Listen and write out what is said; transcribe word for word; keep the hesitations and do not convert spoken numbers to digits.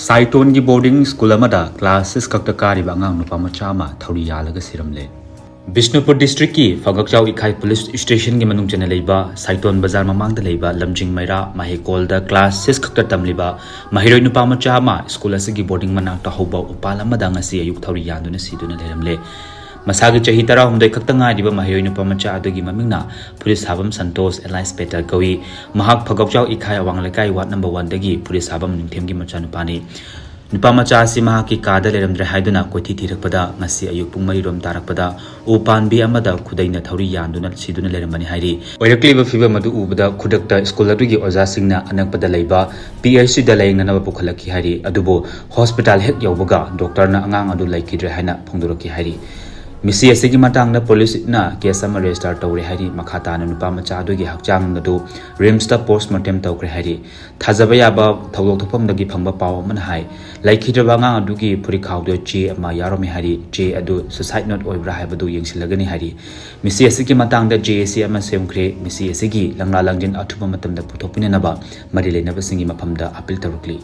ꯁꯥꯏꯇꯣꯟꯒꯤ boarding school ꯑꯃꯗ class six ꯈꯛꯇ ꯀꯥꯔꯤꯕ ꯑꯉꯥꯡ ꯅꯨꯄꯥ ꯃꯆꯥ ꯑꯃ ꯊꯧꯔꯤ ꯌꯥꯜꯂꯒ ꯁꯤꯔꯝꯂꯦ꯫ ꯕꯤꯁꯅꯨꯄꯨꯔ ꯗꯤꯁꯇ꯭ꯔꯤꯛꯀꯤ ꯐꯒꯛꯆꯥꯎ ꯏꯈꯥꯏ ꯄꯨꯂꯤꯁ ꯁ꯭ꯇꯦꯁꯟꯒꯤ ꯃꯅꯨꯡ ꯆꯟꯅ ꯂꯩꯕ ꯁꯥꯏꯇꯣꯟ ꯕꯖꯥꯔ ꯃꯃꯥꯡꯗ ꯂꯩꯕ ꯂꯝꯖꯤꯡ ꯃꯩꯔꯥ ꯃꯍꯩꯀꯣꯜꯗ ꯀ꯭ꯂꯥꯁ ꯁꯤꯛꯁ ꯈꯛꯇ ꯇꯝꯂꯤꯕ ꯃꯍꯩꯔꯣꯏ ꯅꯨꯄꯥ ꯃꯆꯥ ꯑꯃ ꯁ꯭ꯀꯨꯜ ꯑꯁꯤꯒꯤ ꯕꯣꯔꯗꯤꯡ ꯃꯅꯥꯛꯇ ꯍꯧꯕ ꯎꯄꯥꯜ ꯑꯃꯗ ꯉꯁꯤ ꯑꯌꯨꯛ ꯊꯧꯔꯤ ꯌꯥꯟꯗꯨꯅ ꯁꯤꯗꯨꯅ ꯂꯩꯔꯝꯂꯦ꯫ ꯃꯁꯥꯒꯤ ꯆꯍꯤ ꯇꯔꯥꯍꯨꯝꯗꯣꯏ ꯈꯛꯇ ꯉꯥꯏꯔꯤꯕ ꯃꯍꯩꯔꯣꯏ ꯅꯨꯄꯥ ꯃꯆꯥ ꯑꯗꯨꯒꯤ ꯃꯃꯤꯡꯅ ꯐꯨꯔꯤꯠ ꯁꯥꯕꯝ ꯁꯟꯇꯣꯁ alias ꯄꯦꯇꯔ ꯀꯧꯏ꯫ ꯃꯍꯥꯛ ꯐꯒꯧꯆꯥꯎ ꯏꯈꯥꯏ ꯑꯋꯥꯡ ꯂꯩꯀꯥꯏ ꯋꯥꯔꯗ ꯅꯝꯕꯔ ꯋꯥꯟꯗꯒꯤ ꯐꯨꯔꯤꯠ ꯁꯥꯕꯝ ꯅꯤꯡꯊꯦꯝꯒꯤ ꯃꯆꯥꯅꯨꯄꯥꯅꯤ꯫ ꯅꯨꯄꯥ ꯃꯆꯥ ꯑꯁꯤ ꯃꯍꯥꯛꯀꯤ ꯀꯥꯗ ꯂꯩꯔꯝꯗ꯭ꯔꯦ ꯍꯥꯏꯗꯨꯅ ꯀꯣꯏꯊꯤ ꯊꯤꯔꯛꯄꯗ ꯉꯁꯤ ꯑꯌꯨꯛ ꯄꯨꯡ ꯃꯔꯤ ꯔꯣꯝ ꯇꯥꯔꯛꯄꯗ ꯎ ꯄꯥꯟꯕꯤ ꯑꯃꯗ ꯈꯨꯗꯩꯅ ꯊꯧꯔꯤ ꯌꯥꯟꯗꯨꯅ ꯁꯤꯗꯨꯅ ꯂꯩꯔꯝꯕꯅꯤ ꯍꯥꯏꯔꯤ꯫ ꯑꯣꯏꯔꯛꯂꯤꯕ ꯐꯤꯕꯝ ꯑꯗꯨ ꯎꯕꯗ ꯈꯨꯗꯛꯇ ꯁ꯭ꯀꯨꯜ ꯑꯗꯨꯒꯤ ꯑꯣꯖꯥꯁꯤꯡꯅ ꯑꯅꯛꯄꯗ ꯂꯩꯕ ꯄꯤ ꯑꯩꯆ ꯁꯤꯗ ꯂꯥꯌꯦꯡꯅꯅꯕ ꯄꯨꯈꯠꯂꯛꯈꯤ ꯍꯥꯏꯔꯤ꯫ ꯑꯗꯨꯕꯨ ꯍꯣꯁꯄꯤꯇꯥꯜ ꯍꯦꯛ ꯌꯧꯕꯒ ꯗꯣꯛꯇꯔꯅ ꯑꯉꯥꯡ ꯑꯗꯨ ꯂꯩꯈꯤꯗ꯭ꯔꯦ ꯍꯥꯏꯅ ꯐꯣꯡꯗꯣꯔꯛꯈꯤ ꯍꯥꯏꯔꯤ꯫ ꯃꯤꯁꯤ ꯑꯁꯤꯒꯤ ꯃꯇꯥꯡꯗ ꯄꯨꯂꯤꯁꯅ ꯀꯦꯁ ꯑꯃ ꯔꯦꯖꯤꯁꯇꯔ ꯇꯧꯔꯦ ꯍꯥꯏꯔꯤ꯫ ꯃꯈꯥ ꯇꯥꯅ ꯅꯨꯄꯥ ꯃꯆꯥ ꯑꯗꯨꯒꯤ ꯍꯛꯆꯥꯡ ꯑꯗꯨ ꯔꯤꯝꯁꯇ ꯄꯣꯁꯃꯣꯔꯇꯦꯝ ꯇꯧꯈ꯭ꯔꯦ ꯍꯥꯏꯔꯤ꯫ ꯊꯥꯖꯕ ꯌꯥꯕ ꯊꯧꯗꯣꯛ ꯊꯣꯛꯐꯝꯗꯒꯤ ꯐꯪꯕ ꯄꯥꯎ ꯑꯃꯅ ꯍꯥꯏ, ꯂꯩꯈꯤꯗ꯭ꯔꯕ ꯑꯉꯥꯡ ꯑꯗꯨꯒꯤ ꯐꯨꯔꯤꯠꯈꯥꯎꯗ ꯆꯦ ꯑꯃ ꯌꯥꯎꯔꯝꯃꯤ ꯍꯥꯏꯔꯤ꯫ ꯆꯦ ꯑꯗꯨ ꯁꯨꯁꯥꯏꯠ ꯅꯣꯠ ꯑꯣꯏꯕ꯭ꯔꯥ ꯍꯥꯏꯕꯗꯨ ꯌꯦꯡꯁꯤꯜꯂꯒꯅꯤ ꯍꯥꯏꯔꯤ꯫ ꯃꯤꯁꯤ ꯑꯁꯤꯒꯤ ꯃꯇꯥꯡꯗ ꯖꯦ ꯑꯦ ꯁꯤ ꯑꯃ ꯁꯦꯝꯈ꯭ꯔꯦ꯫ ꯃꯤꯁꯤ ꯑꯁꯤꯒꯤ ꯂꯪꯂꯥ ꯂꯪꯖꯤꯟ ꯑꯊꯨꯕ ꯃꯇꯝꯗ ꯄꯨꯊꯣꯛꯄꯤꯅꯅꯕ ꯃꯔꯤ ꯂꯩꯅꯕꯁꯤꯡꯒꯤ ꯃꯐꯝꯗ ꯑꯄꯤꯜ ꯇꯧꯔꯛꯂꯤ꯫